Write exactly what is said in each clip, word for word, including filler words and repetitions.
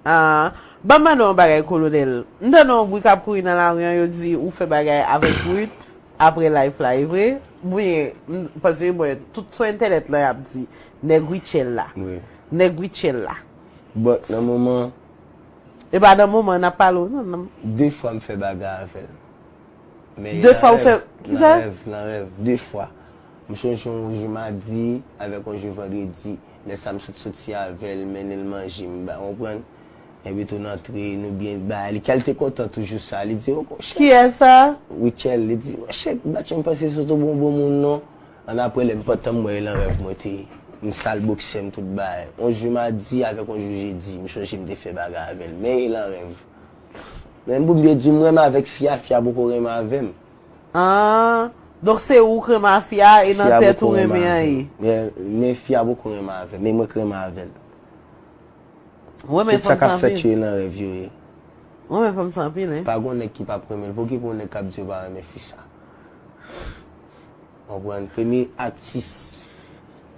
Ah, ban m mande yon bagay, Kolonèl. M tande yon bri k ap kouri nan lari an, yo di ou fè bagay avèk Ruth apre live la, e vre? Mwen, m, paske mwen, tout sou entènèt lan, y ap di, nèg Rutshelle la. Wi. Nèg Rutshelle la. But nan moman, e pa nan moman n ap pale w, non, non. De fwa m fè bagay avè l. Men de fwa ou fè, kisa? Nan rèv, nan rèv, de fwa. M chonje yon jou madi avèk yon jou vandredi. Lè sa m sot soti avè l, mennen l manje, m ba, konprann? Epi tou n antre, nou byen bay. Li kal te kontan tou jou sa. Li di, "Oh, chèk." Kiyès sa? Rutshelle. Li di, "Oh, chèk, m pa t janm panse se w te bon, bon moun, non." Ann apre, lè m pantan m wè e lan rèv mwen te ye. M sal bòksè m tout bagay. Yon jou madi avèk yon jou jedi, m chonje m te fè bagay avè l. Men e lan rèv. Men pou m byen di w, m renmen avèk fi a, fi a poko renmen avè m. Ah, donk se ou k renmen a fi a e nan tèt ou renmen an ye. Men, men fi a poko renmen avè m, men mwen k renmen avè l. Ou renmen fanm sa anpil. Tout sa k ap fèt yo e nan rèv yo ye. Ou renmen fanm sa anpil, hein? Pa gon nèg ki p ap renmen l. Poukisa pou yon nèg k ap di yo pa renmen fi sa? Konprann? Premye atis,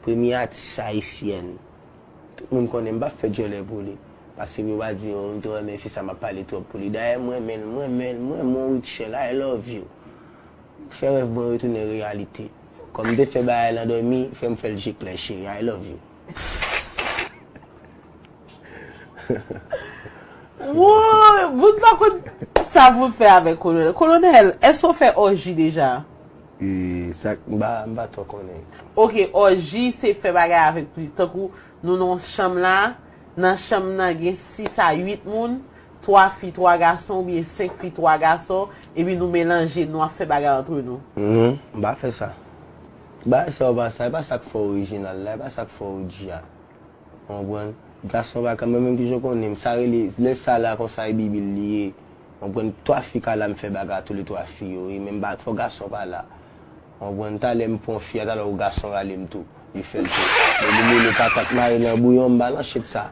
premye atis ayisyèn. Tout moun konnen m p ap fè djòlè pou li. Paske pou yo pa di, "Oh, m twò renmen fi sa, m ap pale twòp pou li." Dayè, m renmen l, m renmen l, m renmen w, Rutshelle, I love you. Fè rèv mwen retounen reyalite. Kòm m te fè bagay lan dòmi, fè m fè l je klè, cheri, I love you. Woy, moun pa konn sa pou fè avèk Kolonèl. Kolonèl, èske w fè òji deja? E, sa, m pa, m pa twò konnen. Ok, òji se fè bagay avèk plis. Tankou nou nan yon chanm la, nan chanm nan gen sis a uit moun, twa fi, twa gason, oubyen senk fi, twa gason, epi nou melanje, nou ap fè bagay antre nou. Mhm, m pa fè sa. Bagay sa yo pa sa, e pa sa k fè w orijinal la, e pa sa k fè w O G a. Konprann? Gason pa ka, mwen menm ki jan w konnen m, sa rele, lè sa la konsa e bibil li ye. Konprann? Twa fi ka la, m fè bagay a tou le twa fi yo, e menm ba, fò gason pa la. Konprann? Talè m pran fi a, talè yon gason rale m tou. Li fè l tou. Men li mele patat mare nan bouyon, m pa nan shit sa.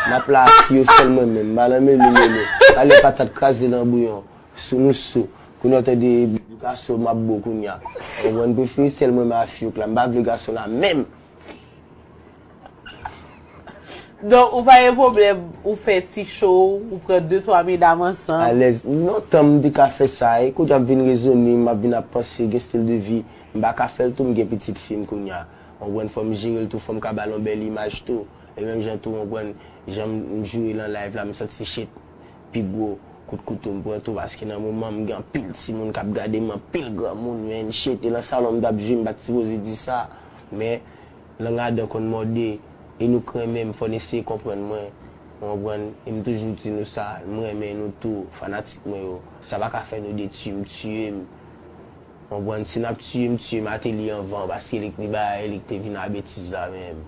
M ap la ak fi yo sèl mwen menm, m pa nan mele mele. Talè patat kraze nan bouyon. Sou nou sou. Kounye a w tande gason m ap bo kounye a. Konprann? Prefere sèl mwen menm a fi yo k la. M pa vle gason la menm. Donk, ou pa gen pwoblèm, ou fè ti show, ou pran de twa medam ansanm. Alèz. Lontan m te ka fè sa, e kounye a m vin rezone, m ap vin ap panse, gen stil de vi, m pa ka fè l tou, m gen pitit fi m kounye a. Konprann, fò m jere l tou, fò m ka ba l yon bèl imaj tou. E menm jan tou, konprann, jan m, m joure lan live la, m santi shit pi gwo kout kouto m pran tou, paske nan moman m gen anpil timoun k ap gade m, anpil granmoun, men shit, e lan salon m t ap jwe, m pa t sipoze di sa, men lang adan konn mòde, e nou k renmen m, fò n eseye konprann mwen, ou konprann, e m toujou di nou sa, m renmen nou tou, fanatik mwen yo, sa pa ka fè nou detwi m, tiye m, ou konprann, si n ap tiye m, tiye Martelly anvan, paske li k te bay, li k te vin a betiz la menm.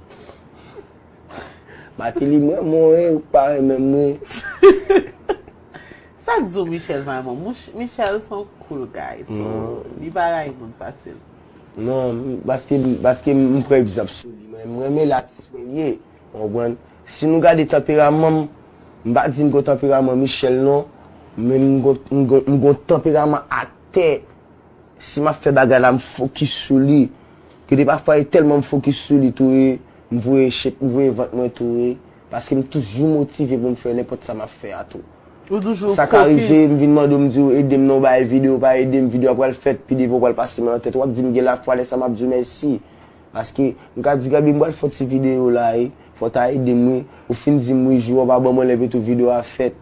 Martelly, m renmen w, wi, ou pa renmen m, wi. Sa k di w Michel pa renmen w? Mouch-, Michel se yon cool guy, so li pa rayi moun fasil. Non, paske, paske m pran egzanp sou li. Mwen, m renmen l, atis mwen li ye. Ou konprann? Si nou gade tanperaman m, m pa di m gon tanperaman Michel non, men m gon, m gon, m gon tanperaman atè. Si m ap fè bagay la, m fokis sou li. Gen de pafwa, e tèlman m fokis sou li tou, e m voye shit, m voye vant mwen tou, e paske m toujou motive pou m fè nenpòt sa m ap fè a tou. Ou toujou fokis. Sa ka rive, m vin mande w, m di w, ede m nan yon bagay videyo, pa ede m, videyo a pral fèt, pi devan w pral pase men nan tèt, w ap di m gen lafwa, lè sa m ap di w mèsi. Paske m ka di, Gaby, m pral fè yon ti videyo la, e fò w ta ede m, wi. Ou fin di m, wi, jou a w pa ban mwen lè pou tou videyo a fèt.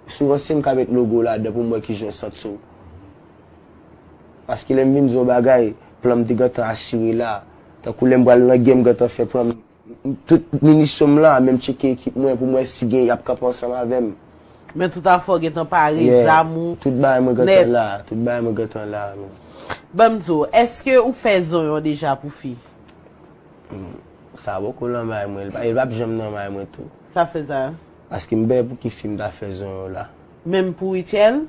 Souvan, se m ka met logo ladan pou m wè kijan w santi w. Paske lè m vin di w yon bagay, plan m te gentan asire la. Tankou lè m pral nan gè, m gentan fè plan m, m, tout minisyon m la, men m tcheke ekip mwen pou m wè si gen, y ap kanpe ansanm avè m. Men tout afè w gentan pare, yeah, zam ou, tout bagay mwen gentan nèt la, tout bagay mwen gentan la, men. Ban m di w, èske ou fè zonyon deja pou fi? Hmm, sa poko nan may mwen, li pa, li p ap janm nan may mwen tou. Sa fè sa? Paske m pè pou ki fi m ta fè zonyon la. Menm pou Rutshelle?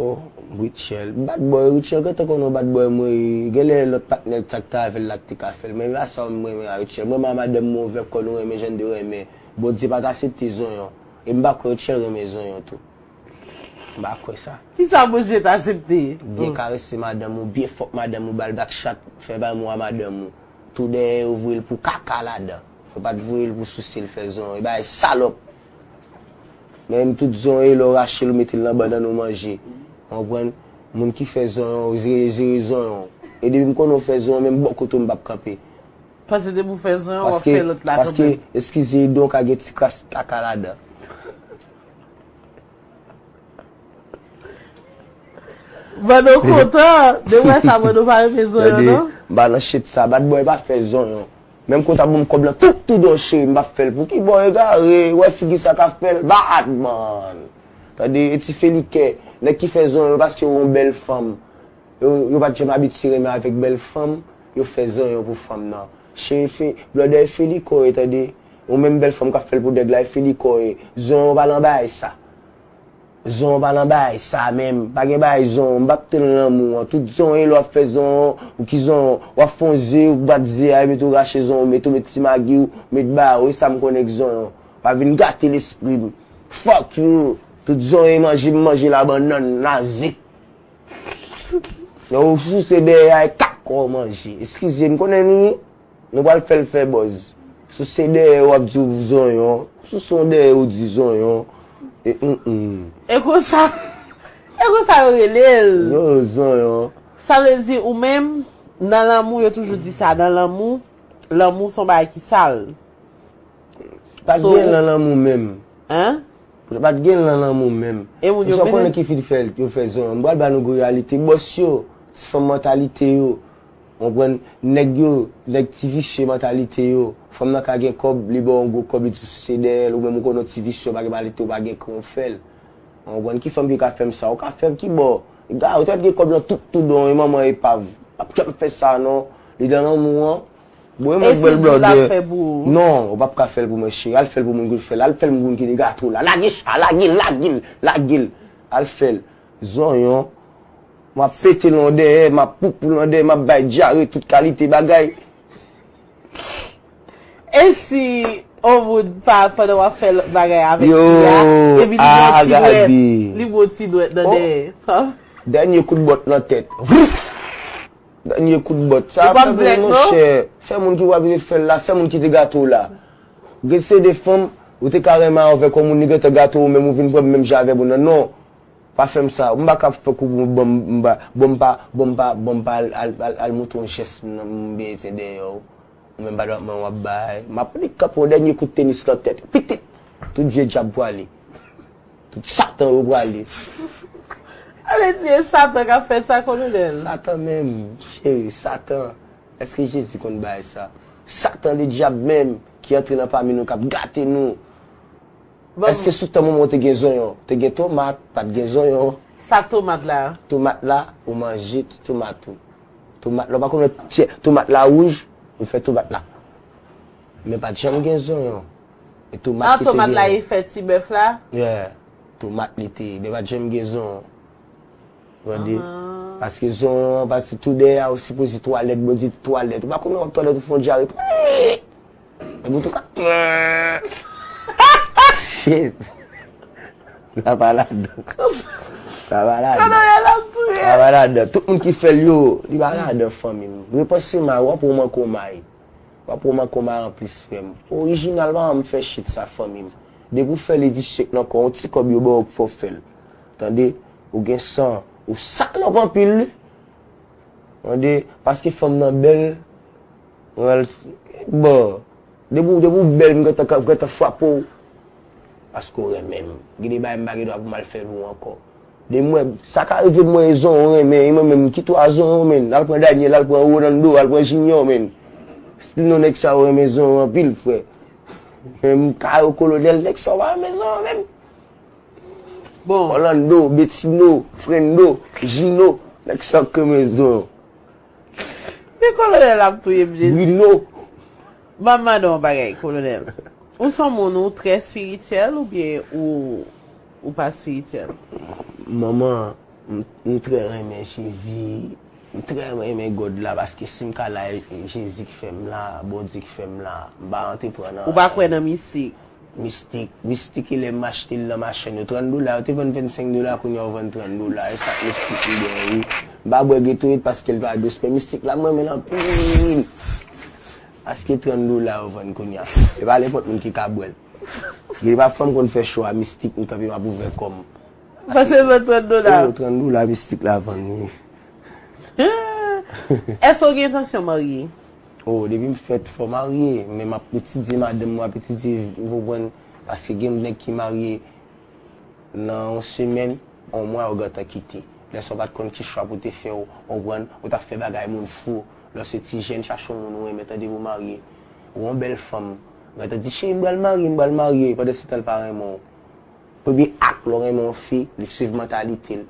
Oh, Rutshelle. Bad boy, Rutshelle gentan konn yon bad boy mwen ye. Genlè lòt patnè l sa k te avè l la k te ka fè l. Men pa sa m renmen a Rutshelle. M renmen a madanm mwen ouvè kò nou renmen jan n de renmen. Bondye pa t aksepte zonyon. E m pa kwè Rutshelle renmen zonyon tou. M pa kwè sa. Kisa Bondye t aksepte? Byen karese madanm ou, byen fòk madanm ou, ba l back shot, fè bay mo a madanm ou. Tou dèyè yo voye l pou kaka ladan. Yo pa t voye l pou souse l fè zonyon. E bagay salòp. Men tout zonyon, lè w rache l, ou mete l nan bannann, ou manje. Ou konprann? Moun ki fè zonyon, jere, jere zonyon. E depi m konnen w fè zonyon, menm bò kote w m p ap kanpe. Paske depi w fè zonyon, w ap fè lòt la kanmenm. Paske, eskize, edon ka gen ti kras kaka ladan. Bando kontan, depi w wè sa, Bando pa renmen zonyon, non? M pa nan shit sa, bad boy pa fè zonyon. Menm ke w ta ban m kòb lan tout, tout don cheri, m p ap fè l. Pou ki bò egare, wè figi sa k ap fè l, bad man. Tande, e ti felikè, nèg ki fè zonyon paske w yon bèl fanm. Yo, yo pa t janm abitye renmen avèk bèl fanm, yo fè zonyon pou fanm nan. Cheri fe, blòdè e felikò e tande. Ou menm bèl fanm k ap fè l pou nèg la e felikò e. Zonyon pa nan bagay sa. Zonyon pa nan bagay sa menm. Pa gen bagay zonyon. M p ap te nan lanmou an. Tout zonyon lè w ap fè zonyon, ou ki zonyon, w ap fè yon ze, ou bat ze a, epi tou rache zonyon, ou mete, ou met ti magi, ou met ba, ou e sa m konnen k zonyon. Pa vin gate lespri m. Fuck you. Tout zonyon manje, m manje la bannann, naze. Lè w souse dèyè a, e kaka w manje. Eskize, m konnen nou, nou pral fè l fè buzz. Souse dèyè w ap di w zonyon. Souse yon dèyè w di zonyon. E, mm, mm. E konsa, e konsa yo rele l. Zonyon, zonyon. Sa vle di ou menm, nan lanmou, yo toujou di sa, nan lanmou, lanmou se yon bagay ki sal. Pa t gen nan lanmou menm. Hein? Pa t gen nan lanmou menm. E moun yo konnen ki fi fè yo fè zonyon. M pral ba nou gwo reyalite. Bòs yo, ti fanm mantalite yo. Ou konprann? Nèg yo, nèg ti visye mantalite yo. Fanm nan ka gen kòb, li ba w yon gwo kòb, li di w souse dèyè l, ou menm ou konnen w ti visye, w pa gen mantalite, w pa gen kran w fè l. Ou konprann? Ki fanm ki ka fè m sa? Ou ka fè m ki bò? Gade, ou te gen kòb lan tout, tout don, e manman epav. P ap janm fè sa non. Li nan lanmou an. Bon, e mwen bèl blòdè. Non, ou p ap ka fè l pou mwen, cheri. Al fè l pou moun ki fè l. Al fè l pou moun ki gen gato la. Lage chat, lage l, lage l, lage l. Al fè l. Zonyon. M ap pete l nan dèyè, m ap poupou l nan dèyè, m ap bay dyare, tout kalite bagay. E si yon moun pa, pandan w ap fè lòt bagay avèk fi a, epi li ba w ti dwèt, li ba w ti dwèt nan dèyè? Dènye kout bòt nan tèt. Dènye kout bòt. Sa ap fè moun, monchè. Fè moun ki w ap vle fè l la, fè moun ki te gate w la. Gen se de fanm, ou te ka renmen avèk yon moun, li gentan gate w, menm ou vin pran menm jan avè moun nan. Non. Pa fè m sa. M pa ka fè kou pou bon, m pa, bon, m pa, bon, m pa, bon, m pa al, al, al, al montre yon jès nan m bezwen dèyè w. Ou menm pa dwat mwen w ap bay. M ap li kanpe yon dènye kout tenis nan tèt. Pitit! Tout je dyab pwale. Tout satan yo pwale. A vle di e satan k ap fè sa, kolonèl? Satan menm, cheri, satan. Èske Jezi konn bay sa? Satan ledyab menm ki antre nan pami nou k ap gate nou. Èske sou tan manman w te gen zonyon? Te gen tomat, pa t gen zonyon. Sa tomat la? Tomat la, ou manje tout tomat ou. Tomat la, ou pa konn wè tomat la wouj, ou fè tomat la. Men pa t janm gen zonyon. E tomat ki te gen. Tomat la, e fè ti bèf la? Yeah. Tomat li te ye, men pa t janm gen zonyon. Tande? Paske zonyon an, paske tou dèyè a, ou sipoze twalèt, Bondye di twalèt. Ou pa konnen w ap twalèt, ou fè yon dyare. Epi w tou ka. Shit. Sa pa ladan. Sa pa ladan. Sa pa ladan. Tout moun ki fè l yo, li pa ladan fanmi m. Repanse may, w ap wè w manke w may. W ap wè w manke w may anplis, frè m. Orijinal, pa janm fè shit sa, fanmi m. Depi w fè l e visye k nan kò w, yon ti kòb yo ba w k fè w fè l. Tande? Ou gen san, ou salòp anpil, wi. Tande, paske fanm nan bèl, mwen, bon, depi, depi w bèl, m gentan, gentan frape w. Paske w renmen m. Gen de bagay m pa gen dwa pou m al fè pou w ankò. De mwen, sa ka rive mwen e zonyon renmen, e mwen menm, kite w a zonyon, menn. Al pran Daniel, al pran Rolando, al pran Junior, menn. Still non nèg sa yo renmen zonyon anpil, frè. Men m ka yo kolonèl, nèg sa yo pa renmen zonyon menm. Bon. Orlando, Betino, Frendo, Jino, nèg sa k renmen zonyon. Men kolonèl ap touye m, Jezi. Bruno. Ban m mande w yon bagay, kolonèl. Ou se yon moun ou trè espirityèl oubyen ou, ou pa espirityèl? Manman, m, m trè renmen Jezi. M trè renmen God la, paske si m ka la, e Jezi k fè m la, Bondye k fè m la. M pa antreprann nan anyen. Ou pa kwè nan mistik? Mistik, mistik e lè m achte l nan machann yo trant dola, yo te vann vennsenk dola, kounye a yo vann trant dola. E sa k mistik li gen, wi. M pa bwè Gatorade paske l pa dous, men mistik la, m renmen l anpil. Paske trant dola yo vann kounye a. E pa nenpòt moun ki ka bwè l. Gen pa fanm konn fè cho a mistik, m kanpe m ap ouvè kò m. Pase l vann trant dola. Oh, trant dola mistik la vann, wi. Èske w gen entansyon marye? Oh, depi m fèt, fò marye. Men m ap etidye madanm, m ap etidye, m konprann. Paske gen nèg ki marye nan yon semèn, yon mwa, yo gentan kite. Lè sa w pa t konn ki chwa pou te fè, w konprann, ou t ap fè bagay moun fou. Lè w se ti jèn, chache yon moun ou renmen, tande, pou marye. Ou yon bèl fanm. Gentan di, cheri, m pral marye, m pral marye. Pandan se tan, l pa renmen w. Premye ak, lè w renmen yon fi, li swiv mantalite l.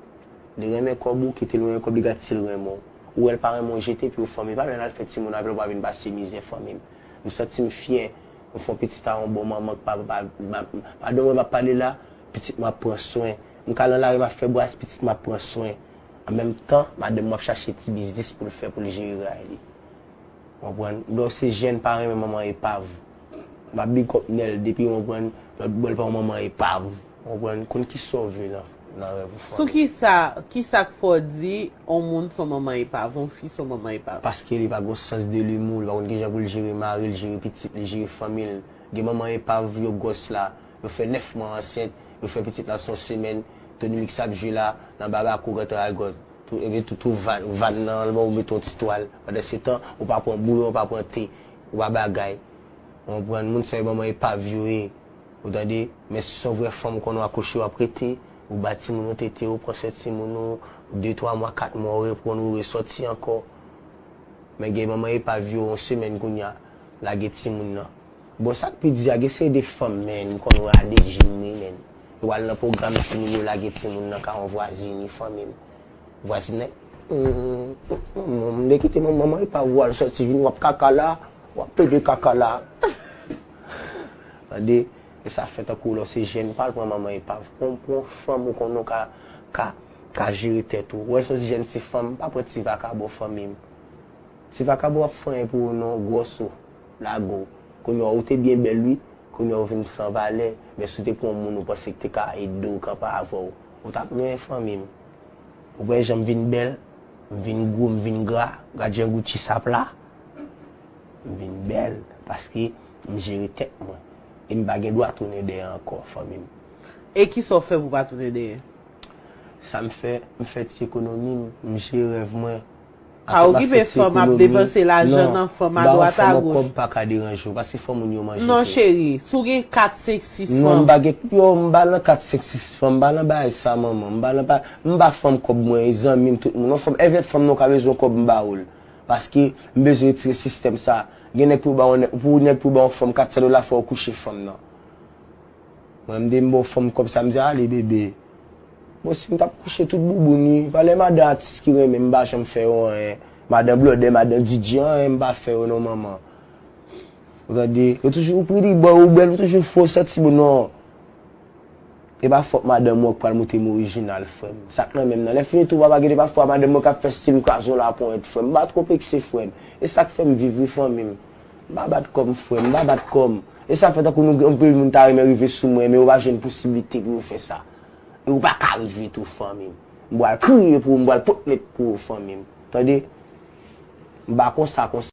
Li renmen kòb ou, kite l renmen kòb, li gad si l renmen w. Ou wè l pa renmen w, jete pye w fanmi, pa menm al fè timoun avè l, w pa vin pase mizè fanmi m. M santi m fyè, m fè yon pitit a yon bon manman k pa, pa, pa, pa, madanm mwen m ap pale la, pitit mwen ap pran swen. M ka nan lari, m ap fè bras, pitit mwen ap pran swen. An menm tan, madanm mwen ap chache ti biznis pou l fè, pou l jere ray li. Konprann? Lè w se jèn, pa renmen manman epav. M ap big up Nèl depi, konprann, lòt bò l pa yon manman epav. Konprann? Konn kisa w vle nan, nan rèv ou fanmi. Sou kisa, kisa k fè w di yon moun se yon manman epav, yon fi se yon manman epav? Paske li pa gen sans de l'humour, li pa konn kijan pou l jere mari l, jere pitit li, jere fanmi l. Gen manman epav, yo gwòs la, yo fè nèf mwa ansent, yo fè pitit la se yon semèn, Tony Mix ap jwe la, nan Babako, Grand Ragot. Tou, ebyen, tou, tou van, van nan, ou mete yon ti twal. Pandan se tan, ou pa pran bouyon, ou pa pran te, ou pa bagay. Ou konprann? Moun sa yo manman epav yo ye. Ou tande? Men si se yon vrè fanm ou konnen w akouche, w ap rete, ou ba timoun ou tete, ou pran swen timoun ou, de, twa mwa, kat mwa, ou reprann, ou resòti ankò. Men gen manman epav yo, yon semèn kounye a, lage timoun nan. Bon, sa k pi di a, gen seri de fanm, men, m konn wè a de jim wi, men. Yo al nan pwogram timoun, yo lage timoun nan ka yon vwazin, wi, fanmi m. Vwazin nan, m te kite manman, manman epav ou al sòti vini, w ap kaka la, w ap pede kaka la. Tande, e sa fè tankou lè w se jèn, pa al pran manman epav. Pran, pran fanm ou konnen w ka, ka, ka jere tèt ou. Wè, se yon ti jèn ti fanm, pa pran ti vakabon fanmi m. Ti vakabon ap fè anyen pou ou non, gwòs ou, lage w. Kounye a ou te byen bèl wi, kounye a ou vin san valè, men si w te pran yon moun ou panse ki te ka ede w, kanpe avè w, ou t ap byen fanmi m. Ou wè jan m vin bèl, m vin gwo, m vin gra, gad jan Gucci sa pla. M vin bèl, paske m jere tèt mwen. E m pa gen dwa tounen dèyè ankò, fanmi m. E kisa w fè pou w pa tounen dèyè? Sa m fè, m fè ti ekonomi m, m jere rèv mwen. Pa okipe fanm ap depanse lajan nan fanm adwat agoch. Kòb pa ka deranje w, paske fanm moun yo manje tou. Non cheri, si w gen kat, senk, sis fanm. Non, m pa gen, yo, m pa nan kat, senk, sis fanm, m pa nan bagay sa manman, m pa nan pa, m ba fanm kòb mwen, e zanmi m, tout moun. Yon fanm, èvè fanm nan w ka bezwen kòb m ba ou l. Paske m bezwen retire sistèm sa. Gen nèg pou ba yon, pou nèg pou ba yon fanm kat san dola fò w kouche fanm nan. Mwen m de m ba w fanm kòb sa m di ale bebe. Bon si m t ap kouche tout bouboun wi. Valè madan atis ki renmen m pa janm fè yo anyen. Madan blòdè, madan DJ anyen m pa fè yo non manman. Ou tande, yo toujou ou pretty boy, ou bèl, ou toujou fo santi bon non. E pa fòt madanm ou k pral montre m orijinal frè m. Sa k nan men m nan. Lè fini tou papa gen de pafwa madanm mwen k ap fè stil ou kraze yon laponyèt frè m. M pa twò pekse frè m. E sa k fè m viv wi fanmi m. M pa bat kò m frè m, m pa bat kò m. E sa fè tankou nou anpil moun ta renmen rive sou mwen men yo pa jwenn posiblite pou yo fè sa. E ou pa ka rive tou fanmi m. M pral kriye pou ou, m pral pot plent pou ou fanmi m. Tande? M pa konsa konsa.